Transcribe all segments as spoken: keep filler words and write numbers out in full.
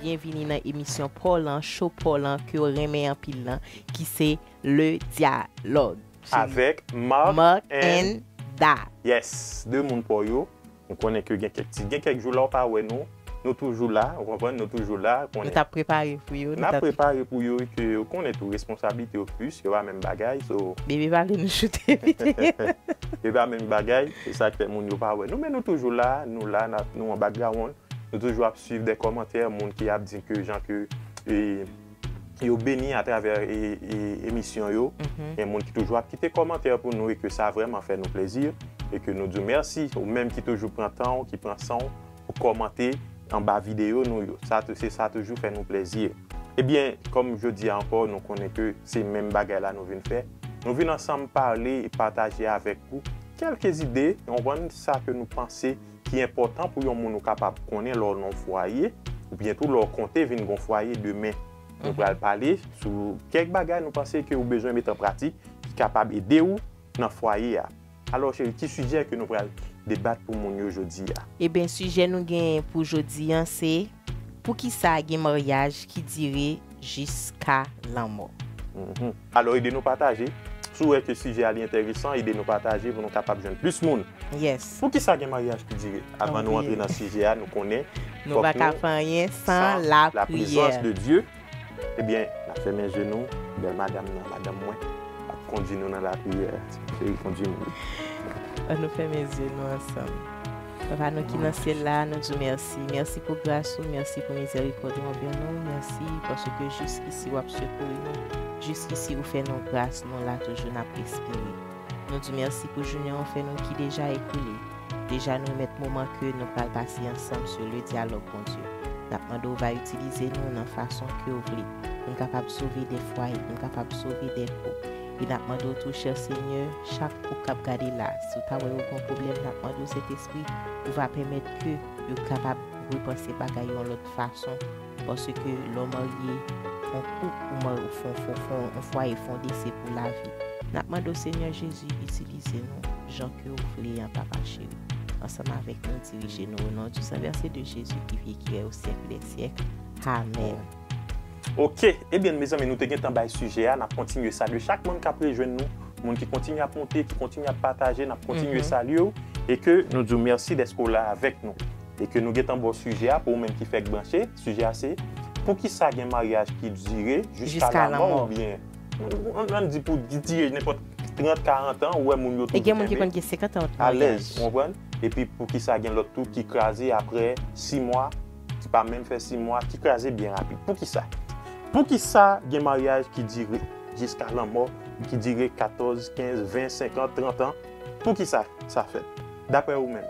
Byenvini nan emisyon pa w lan, show pa w lan ke w renmen anpil lan, ki se Le Dialogue. Avèk Mark Mark and and Da. Yes, de moun pa w yo. Nou konnen ke gen kèk ti, gen kèk jou la w pa wè nou. Nou toujou la, ou konprann, nou toujou la. Nou t ap prepare pou yo. N ap prepare pou yo, ke ou konnen tou responsablite yo plis, yo pa menm bagay. So, Bebe pa vle nou choute piti. Yo pa menm bagay, se sa k fè moun yo pa wè nou. Men nou toujou la, nou la, n ap, nou an background. Nou toujou ap swiv de kòmantè, moun ki ap di ke jan ke e, yo beni atravè e, e, emisyon yo. Gen moun ki toujou ap kite kòmantè pou nou e ke sa vrèman fè nou plezi. E ke nou di w mèsi, ou menm ki toujou pran tan w, ki pran san w pou kòmante anba videyo nou yo. Sa, tou- se sa toujou fè nou plezi. Ebyen, kòm jodi a ankò, nou konnen ke se menm bagay la nou vin fè. Nou vin ansanm pale e pataje avèk ou kèlke ide, ou konprann, sa ke nou panse ki enpòtan pou yon moun ou kapab konnen lè w nan yon fwaye, oubyen tou lè w konte vin gon fwaye demen. Nou pral pale sou kèk bagay nou panse ke ou bezwen met an pratik ki kapab ede w nan fwaye a. Alò, cheri, ki sijè ke nou pral debat pou moun yo jodi a? Eben, sijè nou genyen pou jodi an se poukisa gen maryaj ki dire jiska lanmò. Mhm. Alò, ede nou pataje. Si w wè ke sijè a li enteresan, ede nou pataje pou nou kapab jwenn plis moun. Yes. Poukisa gen maryaj ki dire? Avan nou antre nan sijè a, nou konnen Nou fòk pa ka nou fè anyen san san la prezans lapriyè. de Dye. Ebyen, n ap fèmen je nou, bèl madanm nan, madanm mwen, ap kondui nou nan lapriyè. Cheri, kondui nou. Ann nou fèmen zye nou ansanm. Papa nou ki nan syèl la, nou di w mèsi. Mèsi pou gras ou, mèsi pou mizèrikòd ou anvè nou. Mèsi paske jiskisi w ap sekouri nou. Jiskisi ou fè nou gras, nou la toujou, n ap respire. Nou di w mèsi pou jounen w fè nou ki deja ekoule. Deja nou remèt moman ke nou pral pase ansanm sou Le Dialogue, Bondye. N ap mande w va itilize nou nan fason ke w vle, pou n kapab sove de fwaye, pou n kapab sove de koup. E n ap mande w tou, chè Senyè, chak koup k ap gade la, si w ta wè yo gen yon pwoblèm, n ap mande w, Sentespri, ou va pèmèt ke yo kapab repanse bagay yo yon lòt fason. Paske lè w marye, yon koup, ou marye, ou fon, fon, fon, yon fwaye fonde, se pou lavi. N ap mande w, Senyè Jezi, itilize nou jan ke w vle an, Papa cheri. Ansanm avèk nou, dirije nou, au nom du sang versé de Jésus qui vit et qui règne au siècle des siècles. Amèn. Ok, ebyen, mezanmi, nou te gentan bay sijè a, n ap kontinye salye chak moun k ap rejwenn nou, moun ki kontinye ap moute, ki kontinye ap pataje, n ap kontinye salye w, e ke nou di w mèsi dèske w la avèk nou. E ke nou gentan ba w sijè a, pou ou menm ki fèk branche, sijè a se, poukisa gen maryaj ki dire jiska Jiska lanmò lanmò. Oubyen, ann, ann di pou dire nenpòt trant, karant an, ou wè moun yo E gen moun ki toujou konn gen senkant an alèz, maryaj. ou konprann? Epi poukisa gen lòt tou ki kraze apre sis mwa, ki pa menm fè sis mwa, ki kraze byen rapid. Poukisa? Poukisa gen maryaj ki dire jiska lanmò, ki dire katòz, kenz, ven, senkant, trant an? Poukisa sa fèt? Daprè ou menm,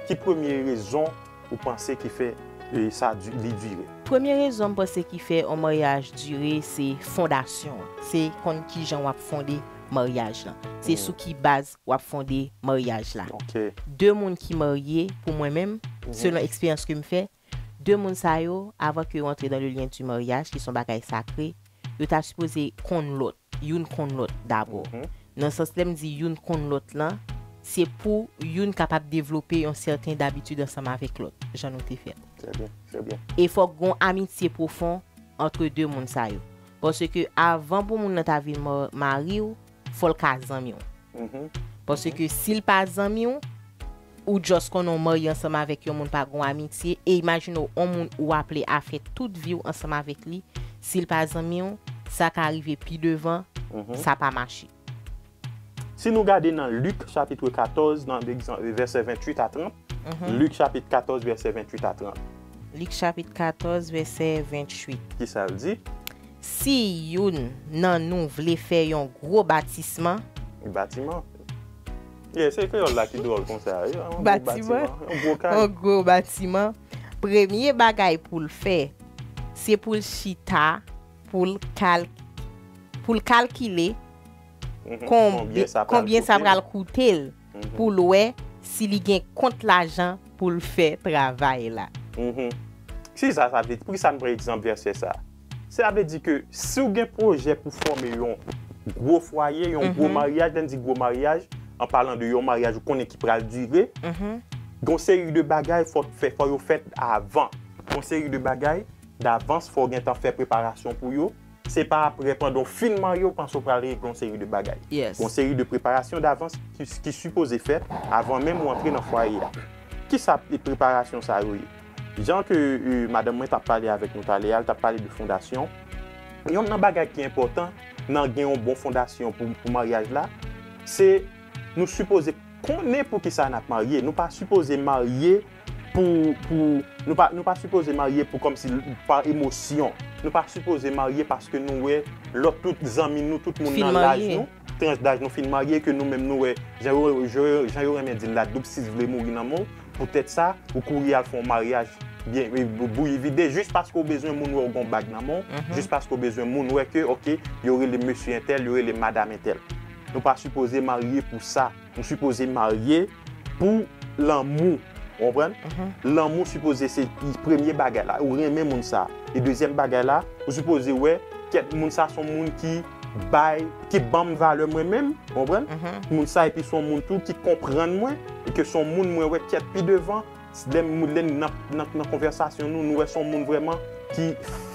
ki premye rezon ou panse ki fè e, sa di- li dire? Premye rezon m panse ki fè yon maryaj dire, se fondasyon an. Se konn kijan w ap fonde maryaj lan. Se sou ki baz w ap fonde maryaj la. Ok. De moun ki marye, pou mwen menm, selon eksperyans ke m fè, de moun sa yo, avan ke yo antre dans le lien du mariage, ki se yon bagay sakre, yo ta sipoze konn lòt, youn konn lòt dabò. Nan sans lè m di youn konn lòt lan, se pou youn kapab devlope yon sèten dabitid ansanm avèk lòt, jan nou te fè l. Trè byen, trè byen. E fòk gon amitye pwofon antre de moun sa yo. Paske avan pou moun nan ta vin ma- mari w, fò l ka zanmi w. Paske si l pa zanmi w, ou just konnen w marye ansanm avèk yon moun pa gon amitye, e imajine w, yon moun ou aple a fè tout vi w ansanm avèk li, si l pa zanmi w, sa ka rive pi devan, sa pa mache. Si nou gade nan Lik chapit katòz, nan egzanp, vèsè venntuit a trant, Lik chapit katòz, vèsè venntuit a trant. Lik chapit katòz, vèsè venntuit. Kisa l di? Si youn nan nou vle fè yon gwo batisman, Batiman. Yeah, se kreyòl la ki dwòl konsa. Yon gwo Batiman. Batiman, yon gwo kay. Yon gwo batiman, premye bagay pou l fè, se pou l chita, pou l kal, pou l kalkile Mhm. konbyen, Konbyen sa pral konbyen sa koute. Pral koute l, pou l wè si li gen kont lajan pou l fè travay la. Mhm. Si sa, sa vle di, poukisa n pran egzanp vèsè sa? Sa vle di ke si w gen pwojè pou fòme yon gwo fwaye, yon gwo maryaj, lè n di gwo maryaj, an palan de yon maryaj ou konnen ki pral dire, gon seri de bagay fò fè, fò yo fèt avan. Gon seri de bagay davans, fò w gentan fè preparasyon pou yo. Se pa apre, pandan w fin marye, w panse w pral regle yon seri de bagay. Yes. Yon seri de preparasyon davans ki, ki sipoze fèt avan menm ou antre nan fwaye a. Kisa preparasyon sa yo ye? Jan ke, euh, madanm mwen t ap pale avèk nou talè a, l t ap pale de fondasyon. Yonn nan bagay ki enpòtan nan gen yon bon fondasyon pou, pou maryaj la, se nou sipoze konnen poukisa n ap marye. Nou pa sipoze marye pou, pou, nou pa, nou pa sipoze marye pou kòmsi pa emosyon. Nou pa sipoze marye paske nou wè lòt tout zanmi nou, tout moun nan laj nou, tranch daj nou fin marye, ke nou menm nou wè, jan yo, jan yo, jan yo renmen di l la, doub sis vle mouri nan men w. Poutèt sa, ou kouri al fè yon maryaj byen, e, bouyi vide, jis paske w bezwen moun wè w gon bag nan men w, jis paske w bezwen moun wè ke, oke, yo rele mesye entèl, yo rele madanm entèl. Nou pa sipoze marye pou sa. Nou sipoze marye pou lanmou. Ou konprann? Lanmou sipoze se premye bagay la. Ou renmen moun sa. E dezyèm bagay la, ou sipoze wè, kèt moun sa se yon moun ki bay, ki ban m valè mwen menm. Ou konprann? Moun sa epi se yon moun tou ki konprann mwen, e ke se yon moun mwen wè kèt pi devan, lè m, lè m nan, nan, nan konvèsasyon nou, nou wè se yon moun vrèman ki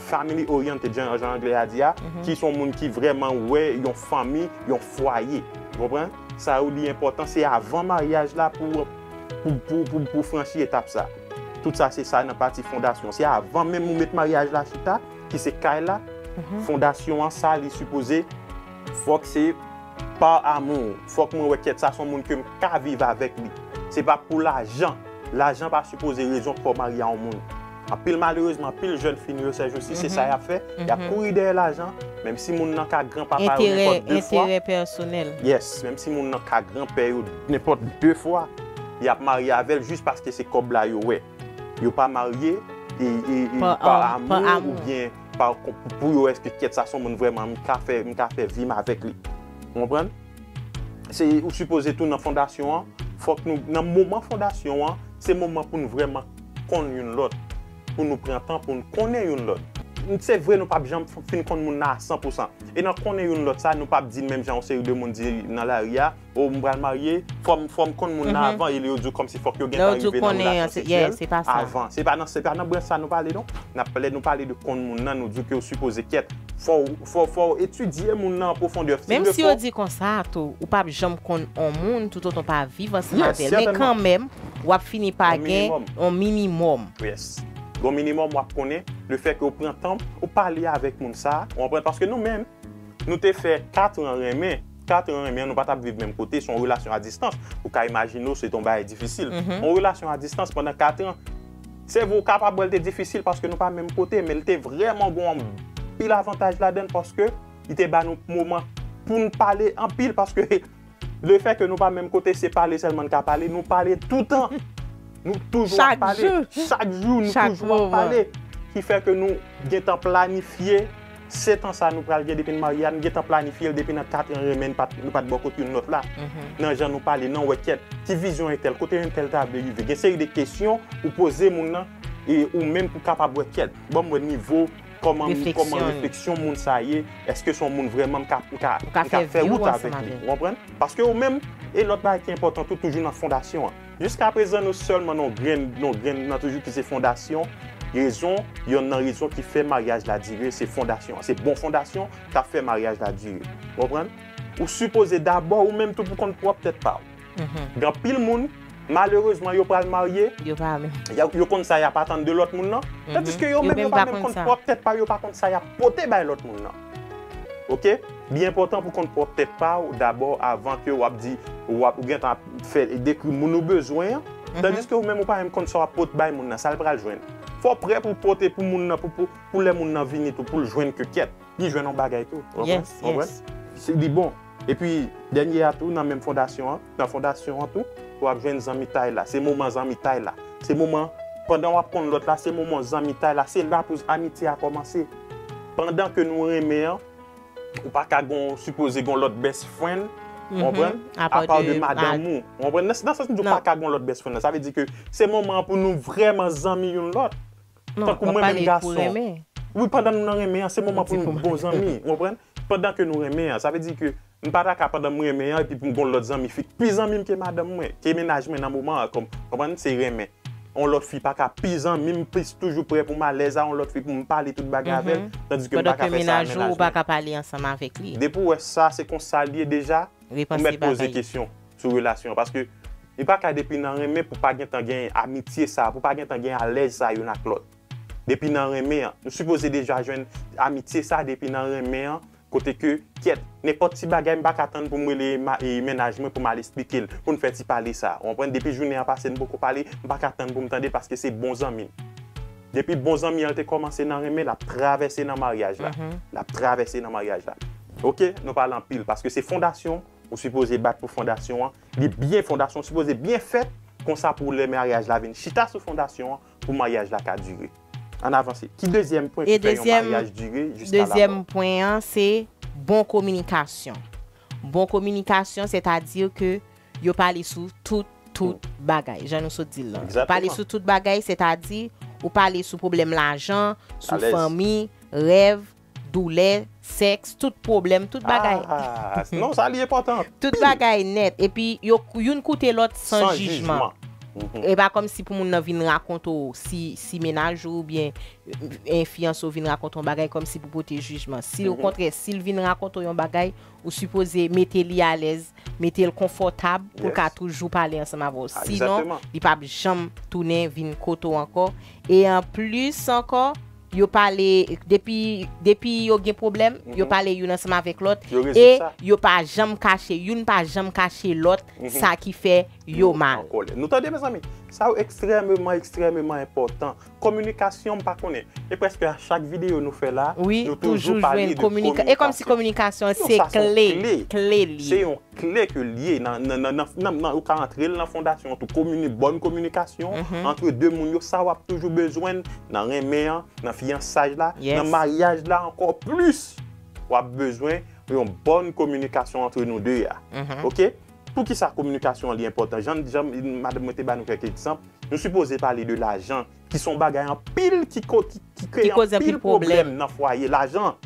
family oriented, jan, jan anglè a di a, ki se yon moun ki vrèman wè yon fanmi, yon fwaye. Ou konprann? Sa yo li enpòtan, se avan maryaj la pou, pou, pou, pou, pou franchi etap sa. Tout sa, se sa nan pati fondasyon. Se avan menm ou met maryaj la chita, ki se kay la, fondasyon an, sa li sipoze, fòk se pa amou. Fòk mwen wè kèt sa se yon moun ke m ka viv avèk li. Se pa pou lajan. Lajan pa sipoze rezon pou w marye a yon moun. Anpil, malerezman, anpil jèn fi nou yo sèjousi, se sa y ap fè. Y ap kouri dèyè lajan, menm si moun nan ka granpapa yo nenpòt de fwa. Enterè pèsonèl. Yes, menm si moun nan ka granpè yo nenpòt de fwa, y ap marye avè l jis paske se kòb la yo wè. Yo pa marye e, e, e pa amou oubyen pa, pou yo èske kèt sa se yon moun vrèman m ka fè, m ka fè vi m avèk li. Ou konprann? Se, ou sipoze tou nan fondasyon an, fòk nou, nan moman fondasyon an, se moman pou nou vrèman konn youn lòt, pou nou pran tan pou nou konnen youn lòt. Se vre nou p ap janm fin konn moun nan a san pou san. E nan konnen youn lòt sa, nou p ap di l menm jan yon seri de moun di nan lari a, o, m pral marye, fò m, fò m konn moun nan avan, e yo di w kòmsi fòk yo gentan rive nan relasyon seksyèl avan. Se pa nan, se pa nan branch sa nou pale non. N ap, lè nou pale de konn moun nan, nou di w ke w sipoze kèt. Fò w, fò, fò w etidye moun nan an pwofondè. Menm si yo di konsa tou, ou p ap janm konn on moun toutotan w pa viv ansanm avè l. Men kanmenm, w ap fini pa gen on minimòm. Yes. Gon minimòm w ap konnen, lefètke w pran tan, ou pale avèk moun sa, ou konprann? Paske nou menm, nou te fè kat an renmen. Kat an renmen, nou pa t ap viv menm kote, se yon relasyon a distans. Ou ka imajine w, se te yon bagay difisil. Yon relasyon a distans pandan kat an, se vre, ou kapab wè l te difisil paske nou pa menm kote, men l te vrèman gon anpil avantaj ladan l paske li te ba nou moman pou n pale anpil paske lefètke nou pa menm kote, se pale sèlman n ka pale, nou pale toutan. Nou toujou ap pale. Chak jou. Chak jou, nou toujou ap pale. Ki fè ke nou gentan planifye se tan sa nou pral gen depi n marye a, nou gentan planifye l depi nan kat an renmen, nou pa t, nou pa t bò kot youn lòt la. Nan jan nou pale, nan wè kèt, ki vizyon entèl, kote entèl ta vle rive. Gen seri de kesyon ou poze moun nan, e ou menm pou kapab wè kèt. Ban m wè nivo kòman, kòman refleksyon moun sa ye, èske se yon moun vrèman m ka, m ka, m ka fè wout avèk li, ou konprann? Paske ou menm, e lòt bagay ki enpòtan tou, toujou nan fondasyon an. Jiskaprezan, nou sèlman nan yon grenn, nan yon grenn nan toujou ki se fondasyon. Rezon, yonn nan rezon ki fè maryaj la dire, se fondasyon an. Se bon fondasyon k ap fè maryaj la dire. Ou konprann? Ou sipoze dabò ou menm tou pou konn pwòp tèt pa w. Gen anpil moun, malerezman, yo pral marye, yo konn sa y ap atann de lòt moun nan, tandiske yo menm yo pa menm konn pwòp tèt pa yo, yo pa konn sa y ap pote bay lòt moun nan. Oke? Li enpòtan pou konn pwòp tèt pa w dabò avan ke w ap di, w ap, ou gentan ap fè, dekri moun ou bezwen an, tandiske ou menm ou pa menm konn sa w ap pote bay moun nan, sa l pral jwenn. Fò w prè pou pote pou moun nan, pou, pou, pou lè moun nan vini tou, pou l jwenn ke kèt, li jwenn yon bagay tou. Ou konprann? Ou konprann? Se li bon. Epi, dènye a tou, nan menm fondasyon an, nan fondasyon an tou, w ap jwenn zanmitay la. Se moman zanmitay la. Se moman, pandan w ap konn lòt la, se moman zanmitay la. Se la pou amitye a kòmanse. Pandan ke nou renmen an, ou pa ka gon, sipoze gon lòt best friend, ou konprann? Apa de madanm ou. Ou konprann? Nan, nan sans m di w pa ka gon lòt best friend la, sa vle di ke se moman an pou nou vrèman zanmi youn lòt. Tankou mwen menm gason. Wi, pandan nou nan renmen an, se moman pou nou bon zanmi, ou konprann? Pandan ke nou renmen an, sa vle di ke m pa ta ka pandan m renmen an, epi pou m gon lòt zanmi fi k pi zanmi m ke madanm mwen, ke mennaj mwen nan moman an, kòm, konprann, se renmen. yon lòt fi pa ka pi zanmi m, plis toujou prè pou m alèz a yon lòt fi pou m pale tout bagay avè l, tandis ke m pa ka fè sa a mennaj mwen. Pandan ke mennaj ou, ou pa ka pale ansanm avèk li. Depi w wè sa se konsa l ye deja, ou mèt poze kesyon sou relasyon an. Paske li pa ka depi nan renmen pou pa gentan gen amitye sa, pou pa gentan gen alèz sa youn ak lòt. Depi nan renmen an, nou sipoze deja jwenn amitye sa depi nan renmen an, kote ke, kyèt, nenpòt ti bagay m pa ka tann pou m rele ma- e, mennaj mwen pou m al esplike l, pou n fè ti pale sa. Ou konprann? Depi jounen an pase n poko pale, m pa ka tann pou m tande l paske se bon zanmi m. Depi bon zanmi an te kòmanse nan renmen, l ap travèse nan maryaj la. L ap travèse nan maryaj la. Oke, nou pale anpil paske se fondasyon, ou sipoze bat pou fondasyon an. Li byen, fondasyon sipoze byen fèt, konsa pou lè maryaj la vin chita sou fondasyon an, pou maryaj la ka dire. Ann avanse. Ki dezyèm pwen ki fè yon maryaj dire jiska la mò? Dezyèm pwen an, se bon kominikasyon. Bon kominikasyon, sètadi ke yo pale sou tout, tout bagay, jan nou sot di l lan. Ou pale sou tout bagay, sètadi ou pale sou pwoblèm lajan, sou fanmi, rèv, doulè, sèks, tout pwoblèm, tout bagay. Ah, non, sa li enpòtan. Tout bagay nèt. Epi yo youn koute lòt san jijman. E pa kòmsi pou moun nan vin rakonte w si, si mennaj ou oubyen, eh, fiyanse w vin rakonte w bagay kòmsi pou pote jijman. Si okontrè, si l vin rakonte w yon bagay, ou sipoze mete li alèz, mete l konfòtab pou l ka toujou pale ansanm avè w. Sinon, li p ap janm tounen vin kote w ankò. E anplis ankò, yo pale, depi, depi yo gen pwoblèm, yo pale youn ansanm avèk lòt, e yo pa janm kache, youn pa janm kache lòt sa ki fè yo mal. Nou an kòlè. Nou tande, mezanmi? Sa yo ekstrèmeman, ekstrèmeman enpòtan. Kominikasyon, m pa konnen. E prèske a chak videyo nou fè la, nou toujou pale de kominikasyon. E kòmsi kominikasyon se kle, kle li ye. Se yon kle ke l ye nan, nan, nan, nan, nan, nan, ou ka antre l nan fondasyon tou. Komini-, bòn kominikasyon antre de moun yo, sa w ap toujou bezwen nan renmen an, nan fiyansaj la, nan maryaj la ankò plis. W ap bezwen yon bòn kominikasyon antre nou de a. Oke? Poukisa kominikasyon an li enpòtan? Jan, jan madanm mwen te ba nou kèk egzanp, nou sipoze pale de lajan, ki se yon bagay anpil ki ko-, ki, ki kreye anpil pwoblèm nan fwaye. Lajan.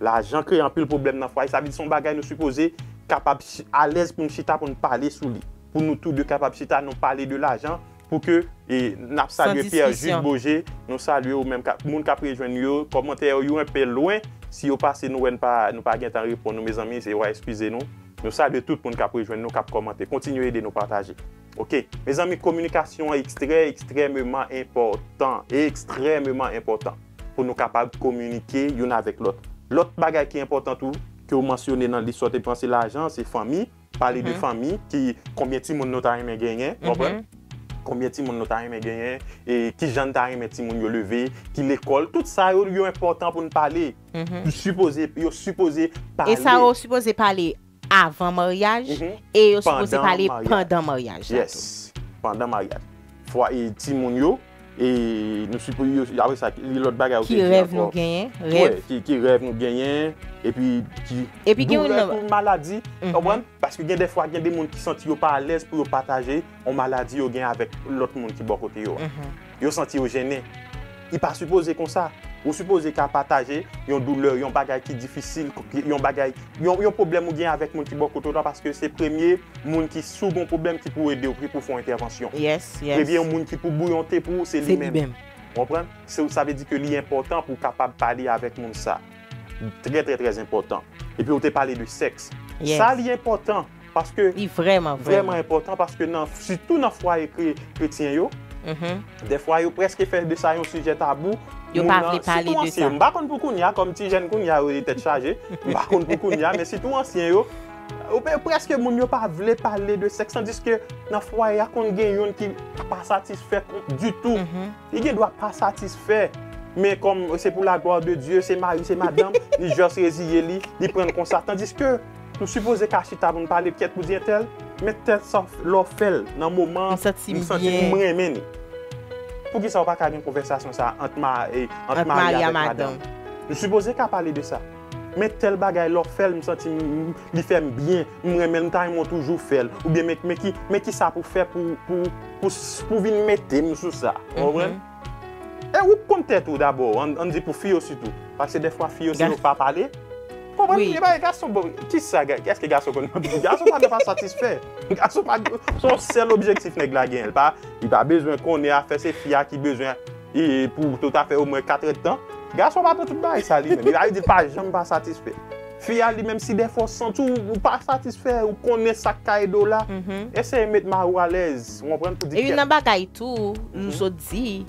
Lajan kreye anpil pwoblèm nan fwaye. Sa vle di se yon bagay nou sipoze kapab chi-, alèz pou n chita, pou n pale sou li. Pou nou tou de kapab chita, nou pale de lajan, pou ke, e, n ap salye Pierre Jude Beaugé, nou salye ou menm, ka, moun k ap rejwenn yo, kòmantè yo, yo enpe lwen, si yo pase nou wè n pa, nou pa gentan reponn nou, mezanmi, se, w a eskize nou. Nou salye tout moun k ap rejwenn nou, k ap kòmante. Kontinye ede nou pataje. Oke? Mezanmi, kominikasyon an ekstrè, ekstrèmeman enpòtan. Ekstrèmeman enpòtan pou nou kapab kominike youn avèk lòt. Lòt bagay ki enpòtan tou, ke w mansyone nan lis sa w te pran, se lajan, se fanmi. Pale de fanmi, ki, konbyen timoun nou ta renmen genyen, w konprann? Konbyen timoun nou ta renmen genyen, e kijan n ta renmen timoun yo leve, ki lekòl, tout sa yo, yo enpòtan pou n pale. Yo sipoze, yo sipoze pale. E sa yo sipoze pale avan maryaj, e yo sipoze pale pandan maryaj la tou. Yes, pandan maryaj. Fwa, e timoun yo, e nou sipo-, yo, apre sa, ki lòt bagay ou te di ankò? Ki rèv nou genyen? Rèv. Ki, ki rèv nou genyen, epi ki doulè tou, maladi, konprann? Paske gen de fwa, gen de moun ki santi yo pa alèz pou yo pataje yon maladi yo gen avèk lòt moun ki bò kote yo a. Yo santi yo jennen. Li pa sipoze konsa. Ou sipoze ka pataje yon doulè, yon bagay ki difisil, yon bagay, yon, yon pwoblèm ou gen avèk moun ki bò kote w la, paske se premye moun ki, si w gen yon pwoblèm, ki pou ede w, ki pou fè yon entèvansyon. Yes, yes. Premye yon moun ki pou bouyon te pou ou, se li menm. Se li menm. Ou konprann? Se, sa vle di ke li enpòtan pou w kapab pale avèk moun sa. Trè, trè, trè enpòtan. Epi ou te pale de sèks. Yes. Sa li enpòtan. Paske li vrèman, vrèman enpòtan, paske nan, sitou nan fwaye kre-, kretyen yo, dèfwa yo prèske fè de sa yon sijè tabou. Yo pa vle pale de sa. Sitou ansyen yo, m pa konn pou kounye a, kòm ti jèn kounye a yo tèt chaje, m pa konn pou kounye a, men sitou ansyen yo, ou pe-, prèske moun yo pa vle pale de sèks, tandiske nan fwaye a konn gen youn ki pa satisfè kon-, ditou. Li gen dwa pa satisfè, men kòm se pou la gloire de Dieu, se mari, se madanm, li just reziye li, li pran l konsa. Tandiske nou sipoze ka chita pou n pale, kyèt, pou di entèl, men tèl sa, lè w fè l nan moman an, m santi m renmen li. Poukisa w pa ka gen konvèsasyon sa a ant ma-, e, ant mari avèk madanm? Nou sipoze ka pale de sa. Men tèl bagay, lè w fè l, m santi m, m, li fè m byen, m renmen l, m ta renmen w toujou fè l. Oubyen, men, men ki, men kisa pou fè pou, pou, pou, pou vin mete m sou sa. Ou konprann? E ou konn tèt ou dabò, ann, ann di pou fi yo sitou. Paske dèfwa fi yo, si yo pa pale, konprann? Wi. E pa gason, bon, kisa, ga-, èske gason konn, gason pa, pa satisfè. Gason pa, se yon sèl objektif nèg la genyen. Li pa, li pa bezwen konnen afè, se fi a ki bezwen, e, pou tout afè omwen kat èdtan. Gason pa pou tout bagay sa li menm. Li pa vle di l pa janm pa satisfè. Fi a li menm, si dèfwa w santi w, ou pa satisfè, ou konnen sa k ka ede w la, eseye met mari w alèz, ou konprann, pou di E youn nan bagay tou, nou sot di,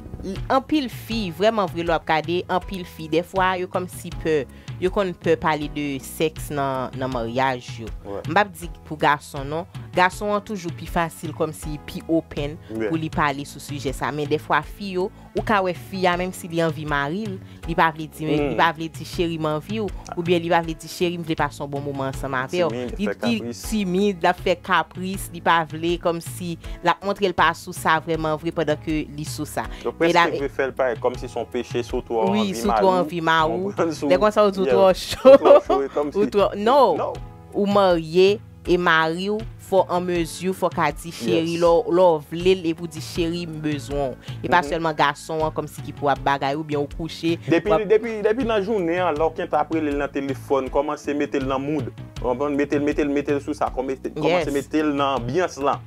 anpil fi, vrèman vre lè w ap gade, anpil fi, dèfwa yo kòmsi pè, yo konn pè pale de sèks nan, nan maryaj yo. M p ap di pou gason non. Gason an toujou pi fasil, kòmsi pi open pou li pale sou sijè sa. Men dèfwa fi yo, ou ka wè fi a, menm si li anvi mari l, li pa vle di, li pa vle di cheri m anvi w, oubyen li pa vle di cheri m vle pase yon bon moman ansanm avè w. Li, li timid, l ap fè kapris, li pa vle, kòmsi l ap montre l pa sou sa vrèman vre pandan ke li sou sa. Donk prèske vle fè l parèt kòmsi se yon peche si w twò anvi mari w. Wi, si w twò anvi mari w. Lè konsa ou di w twò cho. Ou twò cho, e kòmsi. Ou twò, no. Ou marye, e mari w, fò an mezi, fò ka di cheri, lè w, lè w vle l, epi w di cheri, m bezwen w. E pa sèlman gason an kòmsi ki pou ap bagay oubyen ou kouche. Depi, depi, depi nan jounen an, lè w gentan ap rele l nan telefòn, kòmanse mete l nan mood. Ou konprann? Mete l, mete l, mete l sou sa. Kòmanse mete l nan anbyans lan.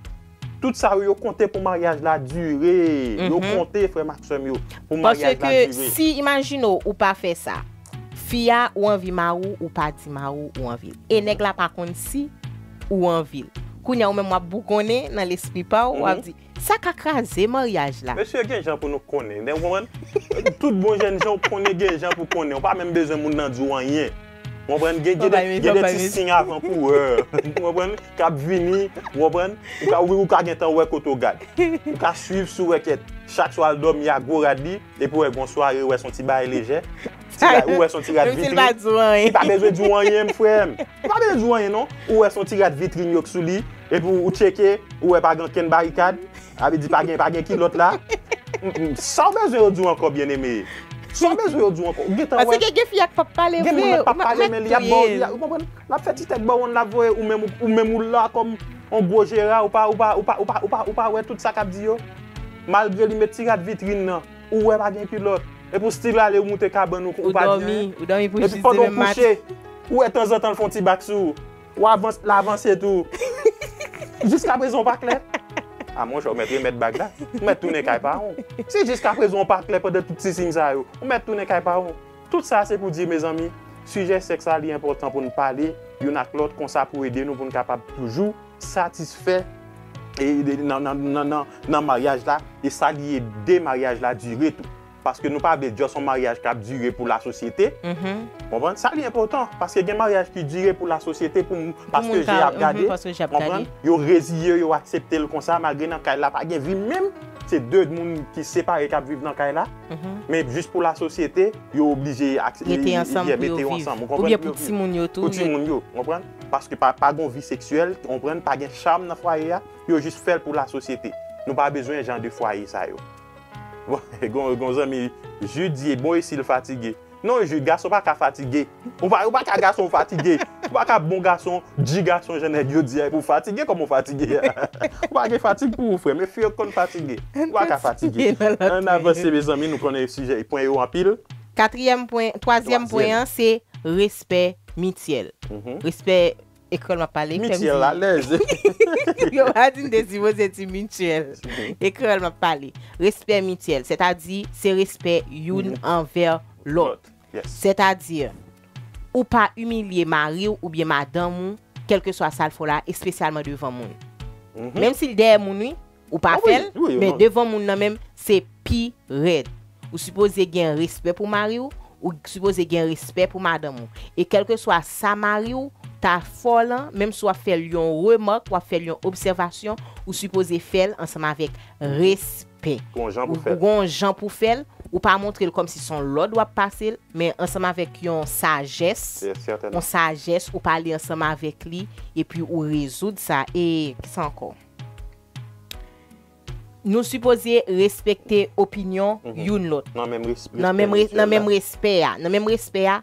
Tout sa yo, yo konte pou maryaj la dire. Yo konte, frè m ak sè m yo, pou maryaj la dire. Paske si, imajine w, ou pa fè sa. Fi a, ou anvi mari w, ou pa di mari w ou anvi l. E nèg la pa konn si ou anvi l. Kounye a ou menm w ap bougonnen nan lespri pa w, w ap di, sa ka kraze maryaj la. Mesye, gen jan pou nou konnen, ou konprann? Tout bon jèn jan ou konnen, gen jan pou konnen. Ou pa menm bezwen moun nan di w anyen. Ou konprann? Gen, gen de, gen de ti siy avan kourè. Ou konprann? K ap vini, ou konprann? Ou ka, ou, ou ka gentan wè kote w gad. Ou ka swiv sou wèkèt. Chak swa al dòmi a gwo rad li, epi w wè gon sware, ou wè s on ti bagay lejè. Ou wè s on ti rad vitrin. Li pa bezwen di w anyen, m frè m. Li pa bezwen di w anyen, non. Ou wè s on ti rad vitrin yo k sou li, epi w tcheke, ou wè pa gen okenn barikad. Sa vle di pa gen, pa gen kilòt la. Sa w bezwen yo di w ankò, byeneme? Sa w bezwen yo di w ankò? Ou gentan wè. Paske gen fi a k p ap pale vre. Gen moun nan p ap pale, men li ap ba w, li ap, ou konprann? L ap fè ti tèt bawon, l ap voye, ou menm, ou menm ou la kòm yon gwo jera, ou pa, ou pa, ou pa, ou pa, ou pa, ou pa wè tout sa k ap di yo. Malgre li met ti rad vitrin nan, ou wè pa gen kilòt. Epi w still ale, ou moute kabann ou, ou pa di anyen. Ou dòmi pou jis demen maten. Epi pandan w kouche, ou wè tanzantan l fè yon ti bak sou ou. Ou avanse, l avanse tou. Jiskaprezan ou pa klè. A monchè, ou mèt remèt bag la. Ou mèt tounen kay paran w. Si jiskaprezan ou pa klè pandan tout ti siy sa yo, ou mèt tounen kay paran w. Tout sa se pou di, mezanmi, sijè sèks la, li enpòtan pou n pale youn ak lòt, konsa pou ede nou, pou n kapab toujou satisfè e, e, nan, nan, nan, nan, nan maryaj la, e sa li ede maryaj la dire tou. Paske nou pa vle just yon maryaj k ap dire pou lasosyete. Konprann? Sa li enpòtan, paske gen maryaj ki dire pou lasosyete, pou m, paske je ap gade, konprann? Yo reziye, yo aksepte l konsa, malgre nan kay la pa gen vi menm. Se de moun ki separe k ap viv nan kay la. Men jis pou lasosyete, yo oblije mete yo ansanm, ou konprann? Oubyen pou timoun yo tou. Pou timoun yo, konprann? Paske pa, pa gon vi seksyèl, konprann? Pa gen cham nan fwaye a, yo jis fè l pou lasosyete. Nou pa bezwen jan de fwaye sa yo. Bon, gon, gon zanmi, Jude di, bon, e si l fatige? Non, Jude, gason pa ka fatige. Ou pa, ou pa ka gason fatige. Ou pa ka bon gason, di gason jan nèg yo di a, epi w fatige, kòman w fatige a? Ou pa gen fatig pou ou, frè m. E fi yo k konn fatige. Ou pa ka fatige. Ann avanse, mezanmi, nou konnen sijè, pwen yo anpil. Katriyèm pwen, twazyèm pwen an, se respè mityèl. Respè E kreyòl m ap pale, fè m di. Mityèl, alèz. Yo pa di m te sipoze di mityèl. E kreyòl m ap pale. Respè mityèl, sètadi se respè youn anvè lòt. Sètadi, ou pa imilye mari w oubyen madanm ou, kèlkeswa sa l fè w la, espesyalman devan moun. Menm si l dèyè moun, wi, ou pa fè l, men devan moun nan menm, se pi rèd. Ou sipoze gen respè pou mari w, ou sipoze gen respè pou madanm ou. E kèlkeswa sa mari w ta fè w lan, menm si w ap fè l yon remak, w ap fè l yon obsèvasyon, ou sipoze fè l ansanm avèk respè. Ou gon jan pou fè l, ou pa montre l kòmsi se yon lòd w ap pase l, men ansanm avèk yon sajès, yon sajès, ou pale ansanm avèk li, epi ou rezoud sa. E kisa ankò? Nou sipoze respekte opinyon youn lòt. Nan menm res-, nan menm re-, nan menm respè a. Nan menm respè a,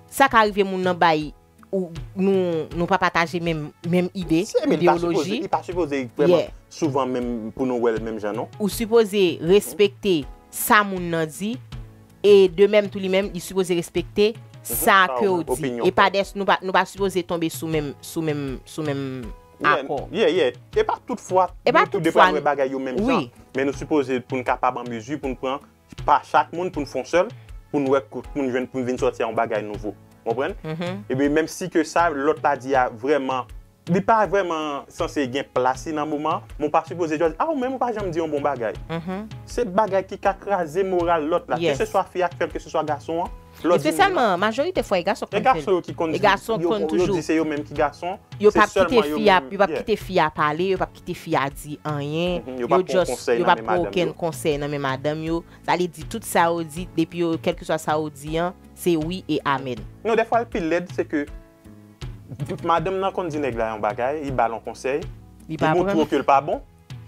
sa ka rive moun nan bay ou, nou, nou pa pataje menm, menm ide, ideyoloji. Li pa sipoze vrèman souvan menm pou nou wè l menm jan, non. Ou sipoze respekte sa moun nan di, e de menm tou li menm, li sipoze respekte sa ke w di. E pa dès-, nou pa, nou pa sipoze tonbe sou menm, sou menm, sou menm akò. Yeah, yeah. E pa tout fwa, nou tou de pral wè bagay yo menm jan. Men nou sipoze pou n kapab an mezi pou n pran pa chak moun pou n fè yon sèl, pou n wè, pou n jwenn, pou n vin sòti a yon bagay nouvo. Konprann? Ebyen, menm si ke sa lòt la di a vrèman, li pa vrèman sanse gen plas li nan moman, men w pa sipoze jis, a, ou menm ou pa janm di yon bon bagay. Se bagay ki ka kraze moral lòt la, keseswa fi a k fè l, keseswa gason an. Espesyalman, majorite fwa, e gason k konn fè l. E gason yo ki konn di, yo di se yo menm ki gason. Yo p ap kite fi a, yo p ap kite fi a pale, yo p ap kite fi a di anyen. Yo just, yo p ap pran okenn konsèy nan men madanm yo. Sa vle di tout sa yo di, depi yo, kèlkeswa sa yo di an, se wi e amèn. Non, dèfwa l pi lèd, se ke madanm nan konn di nèg la yon bagay, li ba l yon konsèy, li montre w ke l pa bon.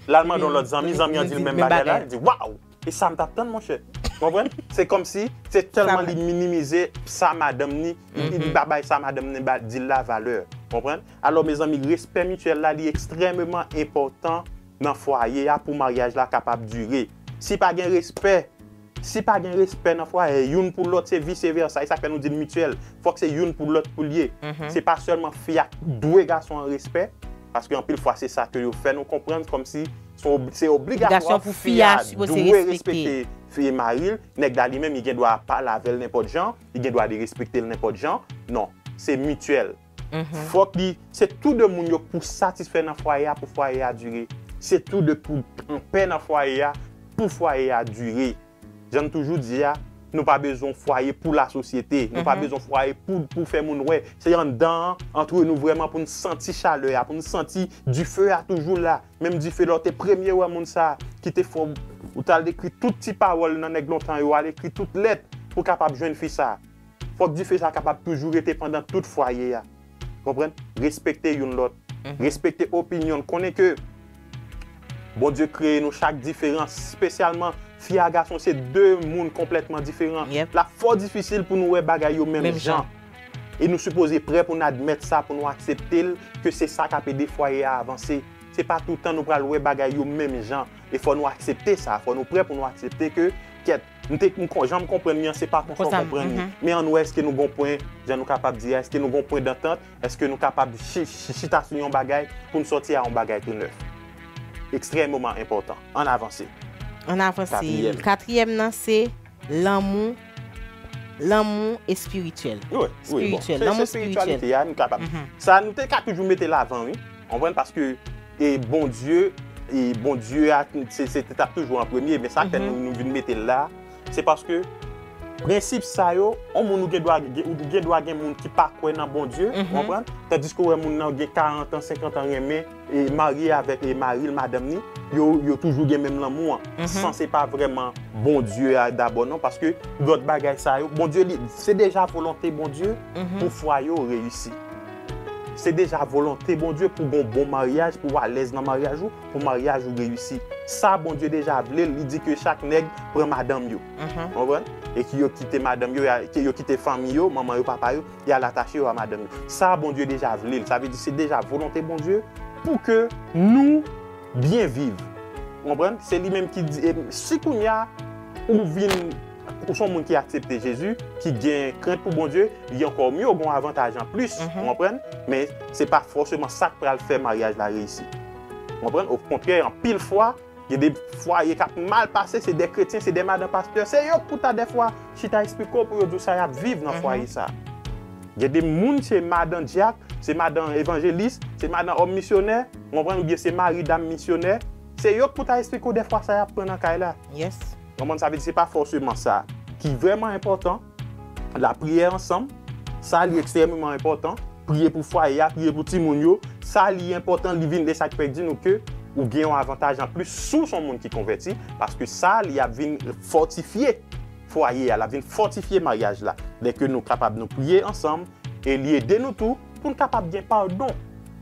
L al mande yon lòt zanmi, zanmi an di l menm bagay la, li di, waw! E sa m t ap tann, monchè. Konprann? Se kòmsi, se tèlman li minimize sa madanm ni, li pa bay sa madanm ni di l la valè. Konprann? Alò, mezanmi, respè mityèl la, li ekstrèmeman enpòtan nan fwaye a pou maryaj la kapab dire. Si pa gen respè, si pa gen respè nan fwaye, youn pou lòt, se vice versa. E sa k fè nou di l mityèl. Fòk se youn pou lòt pou l ye. Se pa sèlman fi a dwe gason an respè, paske anpil fwa se sa ke yo fè nou konprann, kòmsi se obligasyon pou fi a dwe respekte fi mari l. Nèg la li menm, li gen dwa pale avè l nenpòt jan, li gen dwa derespekte l nenpòt jan. Non, se mityèl. Fòk li, se tou de moun yo k pou satisfè nan fwaye a pou fwaye a dire. Se tou de pou pran pè nan fwaye a pou fwaye a dire. Jan n toujou di a, nou pa bezwen fwaye pou lasosyete, nou pa bezwen fwaye pou, pou fè moun wè. Se anndan an, antre nou vrèman pou n santi chalè a, pou n santi dife a toujou la. Menm dife lè w te premye wè moun sa a ki te fè w, ou t al ekri tout ti pawòl nan nèg lontan yo, al ekri tout lèt pou w kapab jwenn fi sa a. Fòk dife sa a kapab toujou rete pandan tout fwaye a. Konprann? Respekte youn lòt. Respekte opinyon n. Konnen ke Bondye kreye nou chak diferan, espesyalman fi a gason, se de moun konplètman diferan. L ap fò difisil pou nou wè bagay yo menm jan. E nou sipoze prè pou n admèt sa, pou nou aksepte l, ke se sa k ap ede fwaye a avanse. Se pa toutan nou pral wè bagay yo menm jan. E fò nou aksepte sa, fò nou prè pou nou aksepte ke, kèt, m te, m kon-, jan m konprann li an, se pa konsa w konprann li. Men ann wè, èske nou gon pwen, jan nou kapab di a, èske nou gon pwen dantant, èske nou kapab chi-, chi-, chita sou yon bagay pou n sòti a yon bagay tou nèf. Ekstrèmeman enpòtan. Ann avanse. Ann avanse. Katriyèm. Katriyèm nan, se lanmou, lanmou espirityèl. Wi, wi, bon. Espirityèl, lanmou espirityèl. Se espirityalite a, nou kapab. Sa, nou te ka toujou mete l avan, wi. Konprann? Paske, e, Bondye, e, Bondye a, se, se t ap toujou an premye, men sa k fè nou, nou vin mete l la, se paske prensip sa yo, yon moun ou gen dwa, ou gen dwa gen moun ki pa kwè nan Bondye, konprann? Tandiske ou wè moun nan gen karant an, senkant an renmen, e, marye avèk, e, mari l, madanm ni, yo, yo toujou gen menm lanmou an. San se pa vrèman Bondye a dabò non, paske lòt bagay sa yo, Bondye li, se deja volonte Bondye pou fwaye w reyisi. Se deja volonte Bondye pou gon bon maryaj, pou w alèz nan maryaj ou, pou maryaj ou reyisi. Sa Bondye deja vle l, li di ke chak nèg pran madanm yo. Konprann? E ke yo kite madanm yo, ke yo kite fanmi yo, manman yo, papa yo, y al atache yo a madanm yo. Sa Bondye deja vle l. Sa vle di se deja volonte Bondye pou ke nou byen viv. Konprann? Se li menm ki di, e, si kounye a ou vin, ou se yon moun ki aksepte Jezi, ki gen krent pou Bondye, li ankò mye, ou gen yon avantaj anplis, konprann? Men se pa fòseman sa k pral fè maryaj la reyisi. Konprann? Okontrè, anpil fwa, gen de fwaye k ap mal pase, se de kretyen, se de madan pastè, se yo k pou ta dèfwa chita eksplike w pou yo di w sa y ap viv nan fwaye sa. Gen de moun, se madan dyak, se madan evanjelis, se madan òm misyonè, w konprann, oubyen se mari dam misyonè. Se yo k pou ta eksplike w dèfwa sa y ap pran nan kay la. Yes. Konprann, sa vle di se pa fòseman sa ki vrèman enpòtan. Lapriyè ansanm, sa li ekstrèmeman enpòtan. Priye pou fwaye a, priye pou timoun yo. Sa li enpòtan, li vin de sa k fè di nou ke ou gen yon avantaj anplis si w se yon moun ki konvèti, paske sa li ap vin fòtifye fwaye a, l ap vin fòtifye maryaj la. Lè ke nou kapab nou priye ansanm, e li ede nou tou pou n kapab gen padon.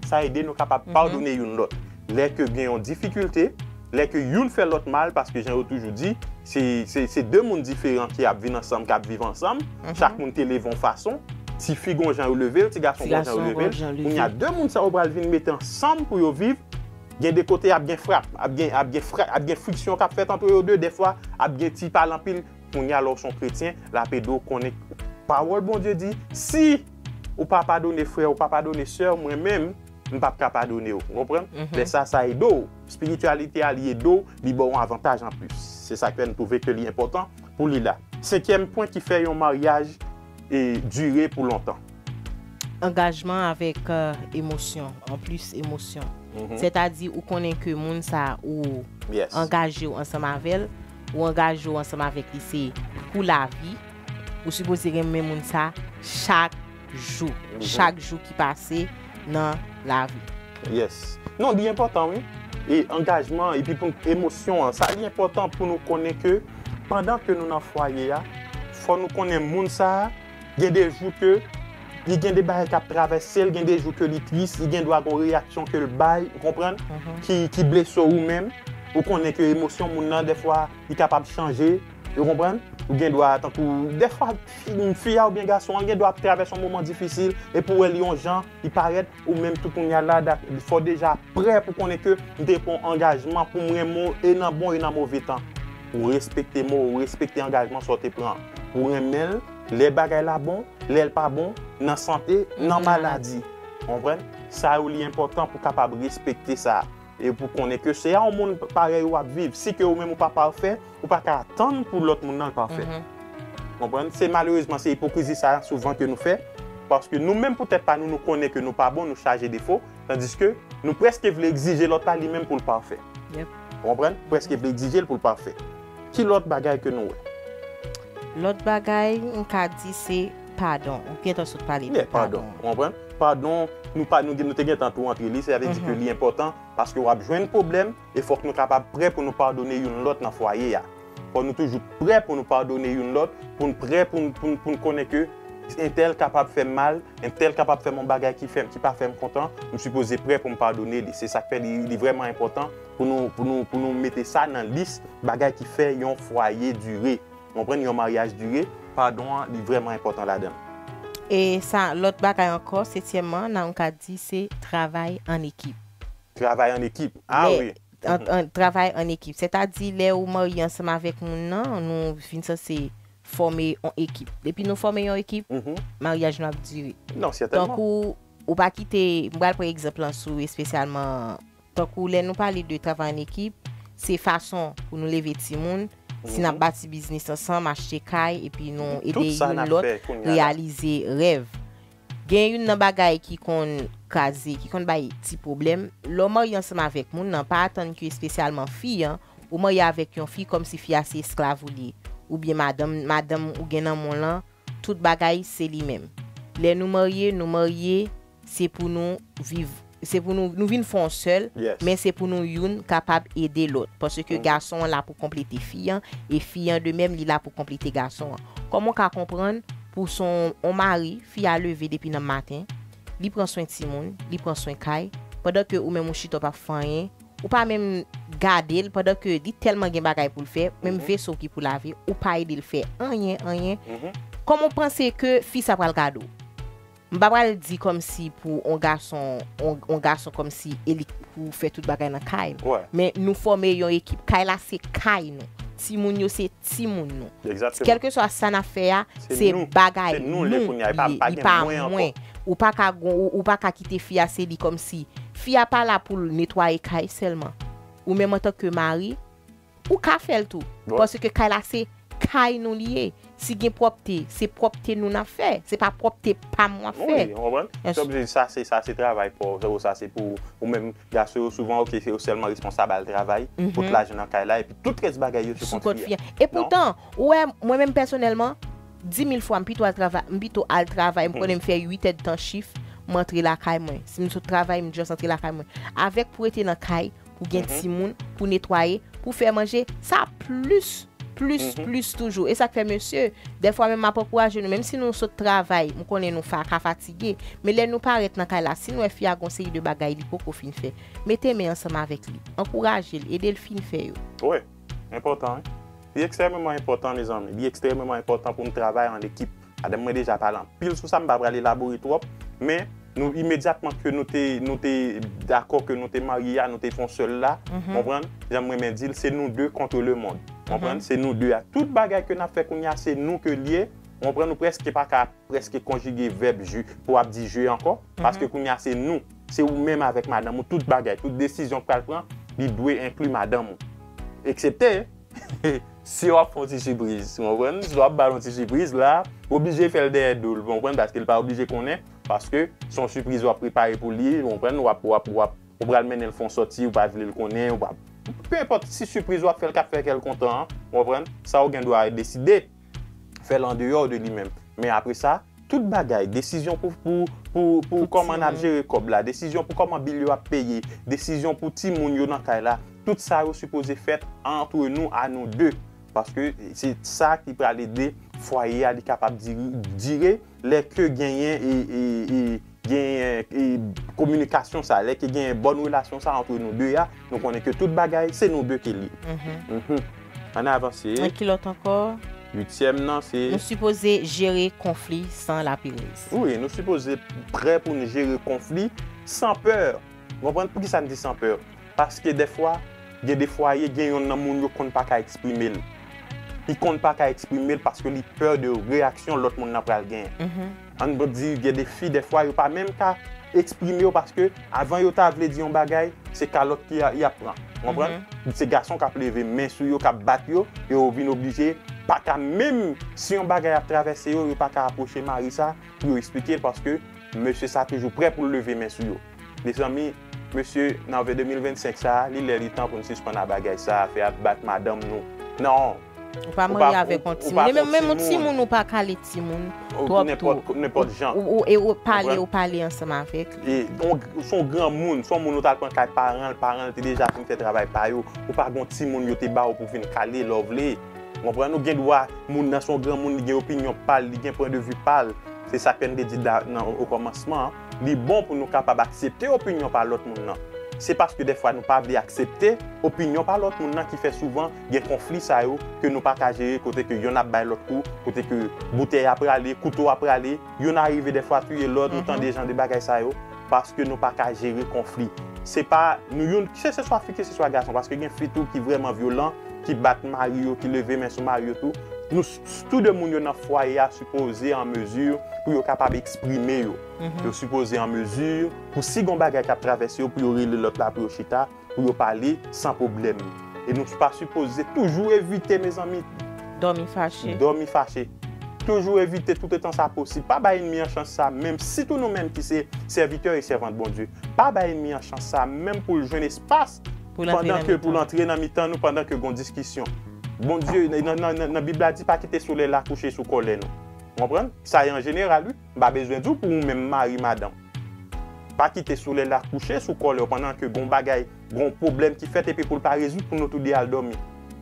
Sa ede nou kapab padone youn lòt. Lè ke gen yon difikilte, lè ke youn fè lòt mal, paske jan yo toujou di, se, se, se de moun diferan ki ap vin ansanm, k ap viv ansanm, chak moun te leve yon fason, tifi gon jan yo leve l, ti gason gon jan yo leve l. Kounye a, de moun sa yo pral vin mete ansanm pou yo viv, gen de kote ap gen frap, ap gen, ap gen fra-, ap gen friksyon k ap fèt ant yo de, dèfwa ap gen ti pale anpil. Kounye a, lè w se yon kretyen, l ap ede w konnen pawòl Bondye di, si ou pa padone frè, ou pa padone sè, mwen menm, m p ap ka padone w. Ou konprann? Lè sa, sa ede w. Espirityalite a, li ede w, li ba w yon avantaj anplis. Se sa k fè m twouve ke li enpòtan pou li la. Senkyèm pwen ki fè yon maryaj e dire pou lontan. Angajman avèk euh, emosyon, anplis emosyon. Sètadi ou konnen ke moun sa ou Yes. angaje w ansanm avè l, ou angaje w ansanm avèk li se pou lavi, ou sipoze renmen moun sa chak jou, chak jou ki pase nan lavi. Yes. Non, li enpòtan, wi. E angajman, epi pou emosyon an, sa li enpòtan pou nou konnen ke pandan ke nou nan fwaye a, fò nou konnen moun sa a, gen de jou ke li gen de bagay k ap travèse l, gen de jou ke li tris, li gen dwa gon reyaksyon ke l bay, ou konprann, ki, ki blese w ou menm. Ou konnen ke emosyon moun nan, dèfwa, li kapab chanje, ou konprann? Ou gen dwa, tankou, dèfwa, fi, fi a oubyen gason an, li gen dwa ap travèse yon moman difisil, epi w wè li yon jan, li parèt, ou menm tou kounye a la, dak- fò deja prè pou konnen ke m te pran yon angajman pou m renmen w e nan bon e nan move tan. Ou respekte mo, ou respekte angajman sa w te pran. Ou renmen l, lè bagay la bon, lè l pa bon, nan sante, nan maladi. Konprann? Sa yo li enpòtan pou kapab respekte sa. E pou konnen ke se a yon moun parèy ou ap viv. Si ke ou menm ou pa pafè, ou pa ka atann pou lòt moun nan l pafè. Konprann? Se malerezman se ipokrizi sa a souvan ke nou fè. Paske nou menm pou tèt pa nou, nou konnen ke nou pa bon, nou chaje defo. Tandiske nou prèske vle egzije lòt la li menm pou l pafè. Yep. Ou konprann? Prèske vle egzije l pou l pafè. Ki lòt bagay ke nou wè? Lòt bagay m ka di se padon. Ou gentan sot pale de Yeah, padon. Ou konprann? Padon, nou pa nou, nou te gentan tou antre li, sa vle di ke li enpòtan paske w ap jwenn pwoblèm e fòk nou kapab prè pou nou padone youn lòt nan fwaye a. Fò nou toujou prè pou nou padone youn lòt, pou n prè pou n, pou n, pou n konnen ke entèl kapab fè m mal, entèl kapab fè m yon bagay ki fè m, ki pa fè m kontan, m sipoze prè pou m padone li. Se sa k fè li, li vrèman enpòtan pou nou, pou nou, pou nou mete sa nan lis bagay ki fè yon fwaye dire. Ou konprann, yon maryaj dire, padon an, li vrèman enpòtan ladan l. E sa, lòt bagay ankò, setyèmman, nan yon ka di se travay an ekip. Travay an ekip. Ah wi. An, an, travay an ekip. Sètadi, lè ou marye ansanm avèk moun nan, nou vin sanse fòme yon ekip. Depi nou fòme yon ekip, maryaj nou ap dire. Non, sètènman. Tankou, ou pa kite, m pral pran egzanp lan sou espesyalman, tankou lè nou pale de travay an ekip, se fason pou nou leve timoun, si n ap bati biznis ansanm, achte kay, epi nou ede youn lòt reyalize rèv. Gen youn nan bagay ki konn kraze, ki konn bay ti pwoblèm, lè w marye ansanm avèk moun nan, pa atann ke espesyalman fi an, ou marye avèk yon fi kòmsi fi a se esklav ou li ye, oubyen madanm, madanm ou gen nan men w lan, tout bagay se li menm. Lè nou marye, nou marye, se pou nou viv, se pou nou, nou vin fè yon sèl, men se pou nou youn kapab ede lòt. Paske gason an la pou konplete fi an, e fi an de menm, li la pou konplete gason an. Kòman w ka konprann pou se yon, yon mari, fi a leve depi nan maten, li pran swen timoun, li pran swen kay, pandan ke ou menm ou chita w p ap fè anyen, ou pa menm gade l, pandan ke li tèlman gen bagay pou l fè, menm veso ki pou lave, ou pa ede l fè anyen, anyen. Kòman w panse ke fi sa pral gade w? M pa pral di kòmsi pou on gason, on, on gason kòmsi e li pou fè tout bagay nan kay l. Men nou fòme yon ekip. Kay la se kay nou. Timoun yo se timoun nou. Kèlkeswa sa n ap fè a, se bagay nou li ye, li pa mwen. Ou pa ka, ou, ou pa ka kite fi a se li kòmsi. Fi a pa la pou l netwaye kay sèlman. Ou menm antanke mari, ou ka fè l tou. Paske kay la se kay nou li ye. Si gen pwòpte, se pwòpte nou n ap fè. Se pa pwòpte pa m w ap fè. Wi, ou konprann? Sa vle di sa se, sa se travay pa w, sa se pou ou menm. Gason yo souvan, oke, se yo sèlman responsab al travay, pot lajan nan kay la, epi tout rès bagay yo sou kont fi a. E poutan, ou wè, mwen menm pèsonèlman, di mil fwa, m pito al travay, m pito al travay, m konnen m fè uit èdtan chif, m antre lakay mwen. Si m sot travay, m just antre lakay mwen. Avèk pou rete nan kay, pou gen timoun, pou netwaye, pou fè manje, sa plis, plis, plis toujou. E sa k fè, mesye, dèfwa menm m ap ankouraje nou, menm si nou sot travay, m konnen nou fa, ka fatige, men lè nou parèt nan kay la, si n wè fi a gon seri de bagay li poko fin fè, mete men ansanm avèk li, ankouraje l, ede l fin fè yo. Wi, enpòtan, wi. Li ekstrèmeman enpòtan, mezanmi. Li ekstrèmeman enpòtan pou n travay an ekip. Madanm mwen deja pale anpil sou sa, m pa pral elabore twòp, men nou imedyatman ke nou te, nou te dakò ke nou te marye a, nou te fè yon sèl la, konprann? Jan m renmen di l, se nou de contre le monde. Konprann? Se nou de a. Tout bagay ke n ap fè kounye a, se nou ke l ye. Konprann? Nou prèske pa ka prèske konjige vèb je pou w ap di je ankò, paske kounye a se nou. se ou menm avèk madanm ou, tout bagay, tout desizyon w pral pran, li dwe enkli madanm ou. Eksepte, si w ap fè yon ti sipriz, ou konprann? Si w ap ba l yon ti sipriz la, ou oblije fè l dèyè do l, ou konprann? Paske l pa oblije konnen, paske se yon sipriz w ap prepare pou li, ou konprann? W ap, w ap, w ap, ou pral mennen l fè yon sòti, ou pa vle l konnen, ou pa, pe enpòt ti sipriz w ap fè l k ap fè kè l kontan an, ou konprann? Sa ou gen dwa deside, fè l andeyò de li menm. Men apre sa, tout bagay, desizyon pou, pou, pou, pou kòman n ap jere kòb la, desizyon pou kòman bil yo ap peye, desizyon pou timoun yo nan kay la, tout sa yo sipoze fèt antre nou, a nou de. Paske se sa ki pral ede fwaye a li kapab diri-, dire, lè ke genyen e, e, e, genyen e, kominikasyon sa, lè ke genyen bòn relasyon sa antre nou de a, nou konnen ke tout bagay se nou de ke li. Mhm. Ann avanse. Nan ki lòt ankò? Uityèm nan se Nou sipoze jere konfli san laperèz. Wi, nou sipoze prè pou n jere konfli san pè. Ou konprann poukisa n di san pè? Paske dèfwa, gen de fwaye, gen yonn nan moun yo konn pa ka eksprime l. Li konn pa ka eksprime l paske li pè de reyaksyon lòt moun nan pral genyen. Mhm. Ann bon di, gen de fi, dèfwa, yo pa menm ka eksprime yo paske avan yo ta vle di yon bagay, se kalòt ki a, y ap pran. Ou konprann? Mhm. Se gason k ap leve men sou yo, k ap bat yo, e yo vin oblije pa ka menm, si yon bagay ap travèse yo, yo pa ka apwoche mari sa pou yo eksplike l paske mesye sa toujou prè pou l leve men sou yo. Mezanmi, mesye, nan de mil vennsenk sa a, li lè li tan pou n sispann a bagay sa a, fè ap bat madanm nou. Non. Ou pa marye avèk yon timoun. E menm, menm yon timoun, ou pa kale timoun twòp tou. Nenpòt, nenpòt jan. Ou, ou, e ou pale, ou pale ansanm avèk li. E, donk, se yon granmoun, se yon moun ou t al pran kay paran l, paran l te deja fin fè travay pa yo. Ou pa gen yon timoun yo te ba ou pou vin kale lè w vle. Ou konprann? Ou gen dwa, moun nan se yon granmoun, li gen opinyon pa l, li gen pwen de vi pa l. Se sa ke n te di da, nan, o kòmansman an. Li bon pou nou kapab aksepte opinyon pa lòt moun nan. Se paske dèfwa nou pa vle aksepte opinyon pa lòt moun nan ki fè souvan gen konfli sa yo ke nou pa ka jere, kote ke yonn ap bay lòt kou, kote ke boutèy ap rale, kouto ap rale, yonn a rive dèfwa touye lòt, ou tande jan de bagay sa yo, paske nou pa ka jere konfli. Se pa nou youn, ke se swa fi, ke se swa gason, paske gen fi tou ki vrèman vyolan, ki bat mari yo, ki leve men sou mari yo tou. Nou s-, s-, tou de moun yo nan fwaye a sipoze an mezi pou yo kapab eksprime yo. Mhm. Yo sipoze an mezi pou si gon bagay k ap travèse yo, pou yo rele lòt la, pou yo chita, pou yo pale san pwoblèm. E nou pa sipoze toujou evite, mezanmi. Dòmi fache. Dòmi fache. Toujou evite toutotan sa posib. Pa bay ènmi an chans sa, menm sitou nou menm ki se sèvitè e sèvant Bondye. Pa bay ènmi an chans sa, menm pou l jwenn espas pandan ke pou l antre nan mitan nou, pandan ke gon diskisyon. Bondye, nan, nan, nan, nan Bib la di, pa kite solèy la kouche sou kòlè nou. Ou konprann? Sa e an jeneral, wi. M pa bezwen di w pou ou menm mari, madanm. Pa kite solèy la kouche sou kòlè w pandan ke gon bagay, gon pwoblèm ki fèt epi pou l pa rezoud pou nou toude al dòmi.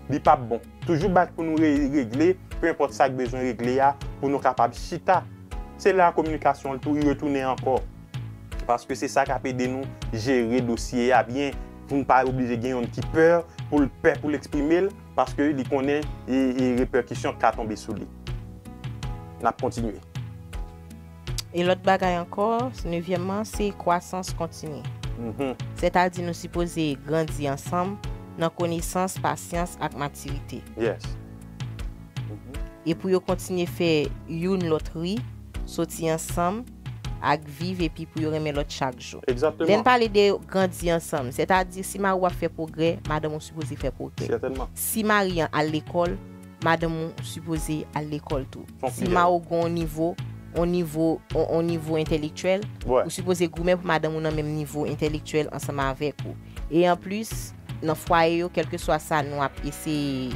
Li p ap bon. Toujou bat pou nou re-, regle, pe enpòt sa k bezwen regle a, pou nou kapab chita. Se la kominikasyon tou, li retounen ankò. Paske se sa k ap ede nou jere dosye a byen, pou n pa oblije gen yonn ki pè, pou l pè pou l eksprime l, paske li konnen e, e repèkisyon k ka tonbe sou li. N ap kontinye. E lòt bagay ankò, nevyèmman, se kwasans kontini. Mhm. Sètadi nou sipoze grandi ansanm nan konesans, pasyans ak matirite. Yes. Mhm. E pou yo kontinye fè youn lòt ri, soti ansanm, ak viv epi pou yo renmen lòt chak jou. Egzakteman. Lè n pale de grandi ansanm, sètadi si mari w ap fè pwogrè, madanm ou sipoze fè pwogrè. Sètènman. Si mari an al lekòl, madanm ou sipoze al lekòl tou. Si mari w gen yon nivo, yon nivo, yon, yon nivo entèlektyèl, ou sipoze goumen pou madanm ou nan menm nivo entèlektyèl ansanm avèk ou. E anplis, nan fwaye yo, kèlkeswa sa nou ap eseye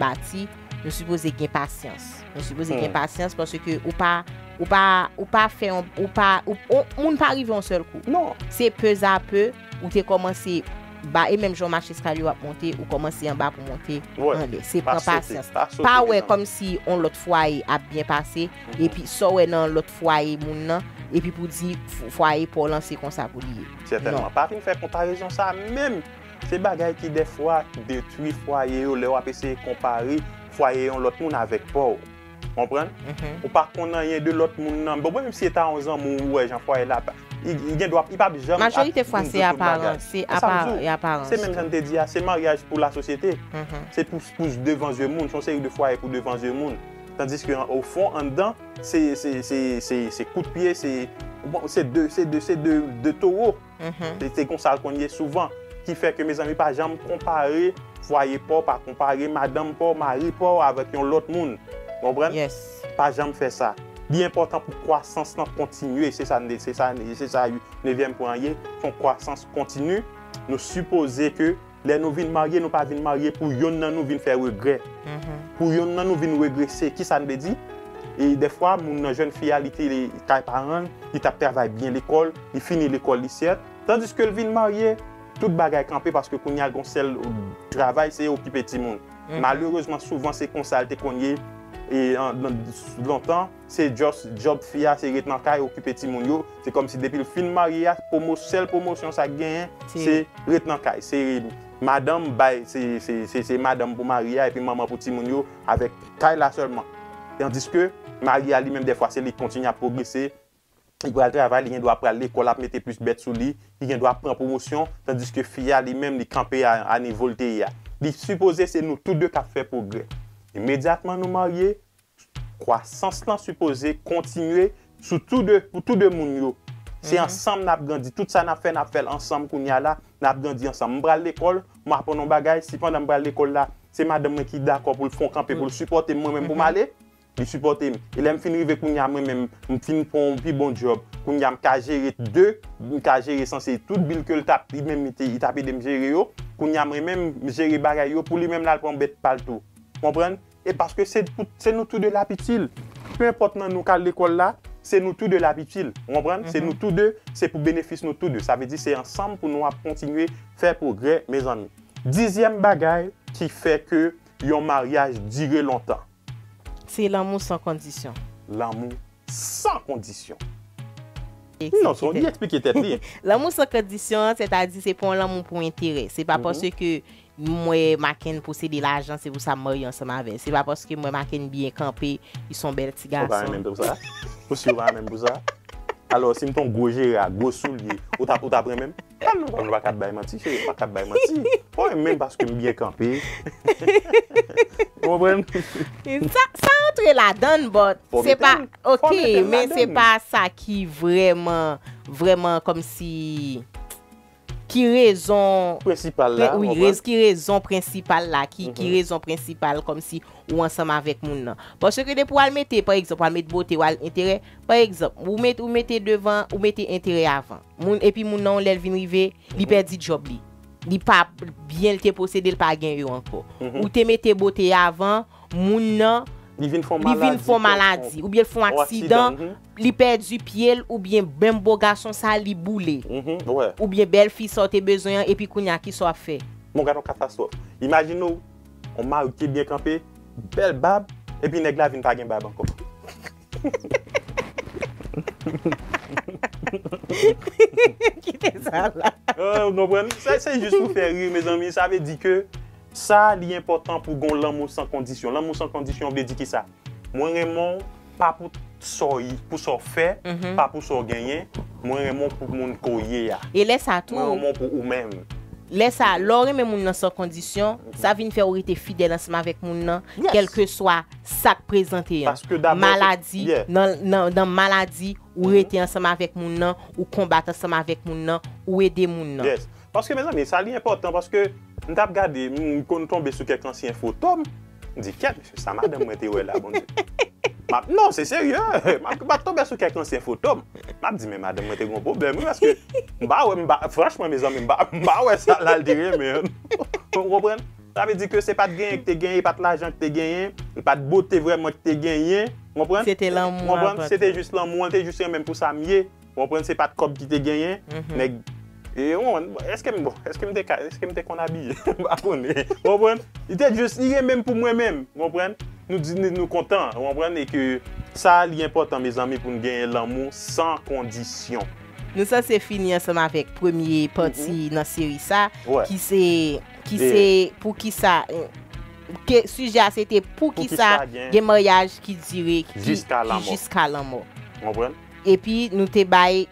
bati, nou sipoze gen pasyans. Nou sipoze gen pasyans paske ou pa, ou pa, ou pa fè yon, ou pa, ou, ou, moun pa rive yon sèl kou. Non. Se pe a pe, ou te kòmanse ba, e menm jan w mache eskalye w ap monte, ou kòmanse anba pou monte anlè. Se pran pasyans. Pa wè kòmsi yon lòt fwaye ap byen pase, epi sa w wè nan lòt fwaye moun nan, epi pou di f-, fwaye pa w lan se konsa pou li ye. Sètènman. Non. Pa vin fè konparezon sa menm. Se bagay ki dèfwa detwi fwaye yo lè w ap eseye konpare fwaye yon lòt moun avèk pa w. Konprann? Mhm. Ou pa konn anyen de lòt moun nan. Bon, menm si e ta yon zanmi w, ou wè jan fwaye la, li, li gen dwa, li p ap janm ap vin di w tout bagay. Majorite fwa, se aparans, se apa-, e aparans. Se menm jan n te di a, se maryaj pou lasosyete. Mhm. Se pou, pou devan zye moun, se yon seri de fwaye pou devan zye moun. Tandiske, o fon, anndan, se, se, se, se, se kout pye, se, Bon, se de, se de, se de, de towo. Se, se konsa l konn ye souvan. Ki fè ke, mezanmi, pa janm konpare fwaye pa w, pa konpare madanm pa w, mari pa w avèk yon lòt moun. Konprann? Pa janm fè sa. Li enpòtan pou kwasans lan kontinye. Se sa, se sa, se sa nevyèm pwen an ye. Se yon kwasans kontini. Nou sipoze ke lè nou vin marye, nou pa vin marye pou yonn nan nou vin fè regrè. Pou yonn nan nou vin regrese. Kisa n vle di? E dèfwa, moun nan, jèn fi a, li te kay paran l, li t ap travay byen lekòl, li fini lekòl li sèt. Tandiske l vin marye, tout bagay kanpe paske kounye a l gon sèl travay, se okipe timoun. Malerezman, souvan se konsa l te konn ye e, an, nan, lontan. Se just job fi a, se ret nan kay, okipe timoun yo. Se kòmsi depi l fin marye a, pwomo-, sèl pwomosyon sa k genyen, se ret nan kay. Se madanm bay, se, se, se, se madanm pou mari a, epi manman pou timoun yo, avèk kay la sèlman. Tandiske mari a li menm, dèfwa, se li k kontinye ap pwogrese, li pral travay, li gen dwa pral lekòl, ap mete plis bèt sou li, li gen dwa pran pwomosyon, tandiske fi a li menm, li kanpe a, a nivo l te ye a. Li sipoze se nou tou de k ap fè pwogrè. Imedyatman nou marye, kwasans lan sipoze kontinye sou tou de, pou tou de moun yo. Se ansanm n ap grandi. Tout sa n ap fè, n ap fè l ansanm kounye a la, n ap grandi ansanm. M pral lekòl, m aprann yon bagay, si pandan m pral lekòl la, se madanm mwen ki dakò pou l fè yon kanpe, pou l sipòte m, mwen menm pou m ale, li sipòte m. E lè m fin rive kounye a, mwen menm, m fin pran yon pi bon djòb. Kounye a, m ka jere de, m ka jere sanse tout bil ke l t ap, li menm, li te, li t ap ede m jere yo. Kounye a, mwen menm, m jere bagay yo, pou li menm, l al pran bèt pa l tou. Konprann? E paske se pou, se nou tou de l ap itil. Pe enpòt nan nou k al lekòl la, se nou tou de l ap itil. Ou konprann? Se nou tou de, se pou benefis nou tou de. Sa vle di se ansanm pou nou ap kontinye fè pwogrè, mezanmi. Dizyèm bagay ki fè ke yon maryaj dire lontan. Se lanmou san kondisyon. Lanmou san kondisyon. Non, se li eksplike tèt li. Lanmou san kondisyon an, sètadi se pa yon lanmou pou enterè. Se pa paske m wè Maken posede lajan, se pou sa m marye ansanm avè l. Se pa paske m wè Maken byen kanpe, li se yon bèl ti gason. Ou pa renmen m pou sa? Ou si ou pa renmen m pou sa? Alò, si m te yon gwo jere a, gwo soulye, ou t ap, ou t ap renmen m? Kòm nou pa ka bay manti, cheri, nou pa ka bay manti. Ou renmen m paske m byen kanpe. Ou konprann? Sa, sa antre ladan l, but se pa, ok, men se pa sa ki vrèman, vrèman kòmsi ki rezon prensipal la, wi, ki rezon prensipal la, ki, ki rezon prensipal kòmsi ou ansanm avèk moun nan. Paske depi w al mete, pa egzanp, w al met bote, w al enterè, pa egzanp, ou met, ou mete devan, ou mete enterè avan. Moun, epi moun nan, lè l vin rive, li pèdi djòb li. Li pa, byen l te posede, l pa gen yo ankò. Ou te mete bote avan, moun nan, li vin fè yon maladi, oubyen l fè yon aksidan, li pèdi pye l, oubyen menm bo gason sa, li boule. Oubyen bèl fi sa w te bezwen an, epi kounye a, kisa w ap fè? Bon, gad yon katastwòf. Imajine w, yon mari ki byen kanpe, bèl bab, epi nèg la vin pa gen bab ankò. Kite sa la. Ou konprann? Sa, se jis pou fè ri, mezanmi. Sa vle di ke sa, li enpòtan pou gon lanmou san kondisyon. Lanmou san kondisyon vle di kisa? Mwen renmen w pa pou sa w ye, pou sa w fè, pa pou sa w genyen. Mwen renmen w pou moun ke w ye a. E lè sa tou, mwen renmen w pou ou menm. Lè sa, lè w renmen moun nan san kondisyon, sa vin fè w rete fidèl ansanm avèk moun nan, kèlkeswa sa k prezante an. Paske dabò, maladi, nan, nan, nan maladi, ou rete ansanm avèk moun nan, ou konbat ansanm avèk moun nan, ou ede moun nan. Paske, mezanmi, sa li enpòtan, paske m t ap gade, m konn tonbe sou kèk ansyen foto m, m di, "Kèt, mesye, sa madanm mwen te wè la, Bondye." M ap, non, se serye, m ap, m ap tonbe sou kèk ansyen foto m. M ap di, "Men madanm mwen te gen yon pwoblèm, wi, paske m pa wè, m pa, franchman, mezanmi, m pa, m pa wè sa la l te renmen." Ou konprann? Sa vle di ke se pa t genyen ki te genyen, e pa t lajan ki te genyen, e pa t bote vrèman ki te genyen. Ou konprann? Se te lanmou an. Ou konprann? Se te jis lanmou an, li te jis renmen m pou sa m ye. Ou konprann? Se pa t kòb ki te genyen. Nèg, e, ou konprann? Èske m, bon, èske m te ka, èske m te konn abiye? M pa konnen. Ou konprann? Li te jis, li renmen m pou mwen menm. Ou konprann? Nou di, nou, nou kontan. Ou konprann? E ke sa, li enpòtan, mezanmi, pou n genyen lanmou san kondisyon. Nou sanse fini ansanm avèk premye pati nan seri sa, ki se, ki se poukisa, ke, sijè a se te poukisa gen maryaj ki dire, ki, ki jiska lanmò. Ou konprann? Epi nou te bay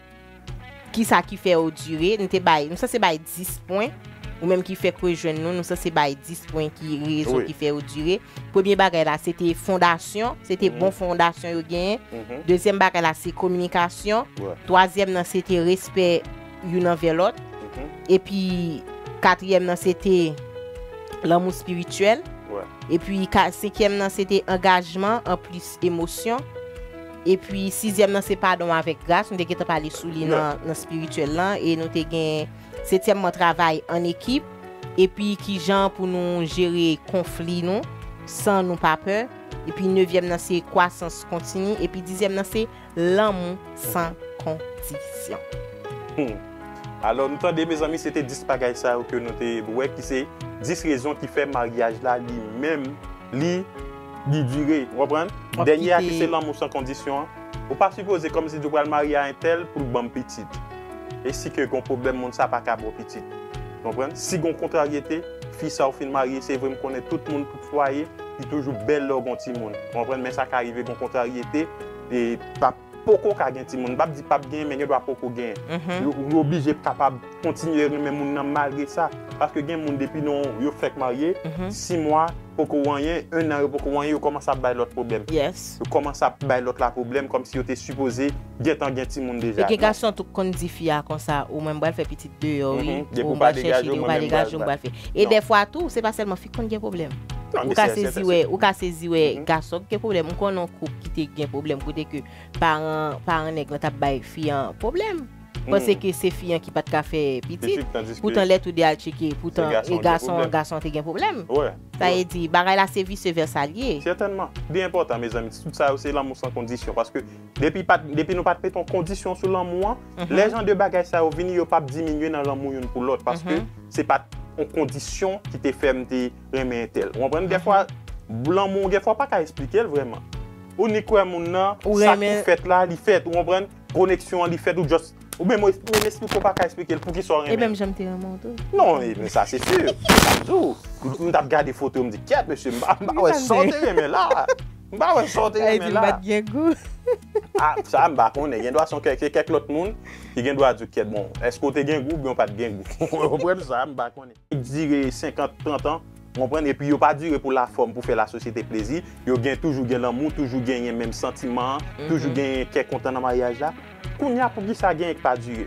kisa ki fè yo dire, nou te bay, nou sanse bay dis pwen. Ou menm ki fèk rejwenn nou, nou sanse bay dis pwen ki rezon ki fè yo dire. Premye bagay la, se te fondasyon, se te bon fondasyon yo genyen. Dezyèm bagay la, se kominikasyon. Twazyèm nan, se te respè youn anvè lòt. Epi katriyèm nan, se te lanmou espirityèl. Epi ka, senkyèm nan, se te angajman an plis emosyon. Epi sizyèm nan, se padon avèk gras. Nou te gentan pale sou li nan, nan espirityèl lan. E nou te gen setyèmman, travay an ekip. Epi kijan pou nou jere konfli nou san nou pa pè. Epi nevyèm nan, se kwasans kontini. Epi dizyèm nan, se lanmou san kondisyon. Alò, nou tande, mezanmi, se te dis bagay sa yo ke nou te wè ki se dis rezon ki fè maryaj la li menm, li, li dire. Ou konprann? Dènye a ki se lanmou san kondisyon an. Ou pa sipoze kòmsi di w pral marye a entèl pou l ban m pitit. E si ke gen yon pwoblèm, moun sa pa ka ba w pitit. Ou konprann? Si gen yon kontraryete, fi sa w fin marye, se vre m konnen tout moun, tout fwaye, li toujou bèl lè w gen yon timoun. Ou konprann? Men sa ka rive gen yon kontraryete, e pa poko ka gen timoun. M p ap di p ap genyen, men gen dwa poko genyen. Yo, yo oblije kapab kontinye renmen moun nan malgre sa. Paske gen moun depi non yo fèk marye, sis mwa poko anyen, en an yo poko anyen, yo kòmanse ap bay lòt pwoblèm. Yo kòmanse ap bay lòt la pwoblèm, kòmsi yo te sipoze gentan gen timoun deja. E gen gason tou k konn di fi a konsa, ou menm pral fè pitit deyò wi, ou pral chèche li, ou pral degaje, ou pral fè. E dèfwa tou, se pa sèlman fi k konn gen pwoblèm. Ou ka sezi wè, ou ka sezi wè gason k gen pwoblèm. M konnen yon koup ki te gen pwoblèm kote ke paran, paran nèg lan t ap bay fi an pwoblèm. Panse ke se fi an ki pa t ka fè pitit. Poutan lè tou de al tcheke, poutan e gason an, gason an te gen pwoblèm. Sa vle di, bagay la se visye vèsa l ye. Sètènman. Li enpòtan, mezanmi. Tout sa yo se lanmou san kondisyon. Paske depi pa t, depi nou pa t mete yon kondisyon sou lanmou an, lè jan de bagay sa yo vini, yo p ap diminye nan lanmou youn pou lòt. Paske se pa t yon kondisyon ki te fè m te renmen entèl. Ou konprann? Dèfwa, lanmou, dèfwa w pa ka esplike l vrèman. Ou nik wè moun nan, sa ki fèt la, li fèt. Ou konprann? Koneksyon an, li fèt, ou just, ou menm, ou menm esplike w pa ka esplike l poukisa w renmen. E menm jan m te renmen w tou. Non, e, men sa se si. Sa m di w. M, m t ap gade foto yo, m di, kyèt, mesye, m pa, m pa wè sa w te renmen la. M pa wè sa w te renmen la. Sa vle di m pa t gen gou. A, sa m pa konnen. Gen dwa se kèk, se kèk lòt moun ki gen dwa di w, kyèt, bon, èske w te gen gou oubyen w pa t gen gou? Ou konprann sa, m pa konnen. Dire senkant, trant an, ou konprann, epi yo pa dire pou lafòm, pou fè lasosyete plezi. Yo gen, toujou gen lanmou, toujou genyen menm santiman an, toujou genyen kè kontan nan maryaj la. Kounye a, poukisa genyen k pa dire?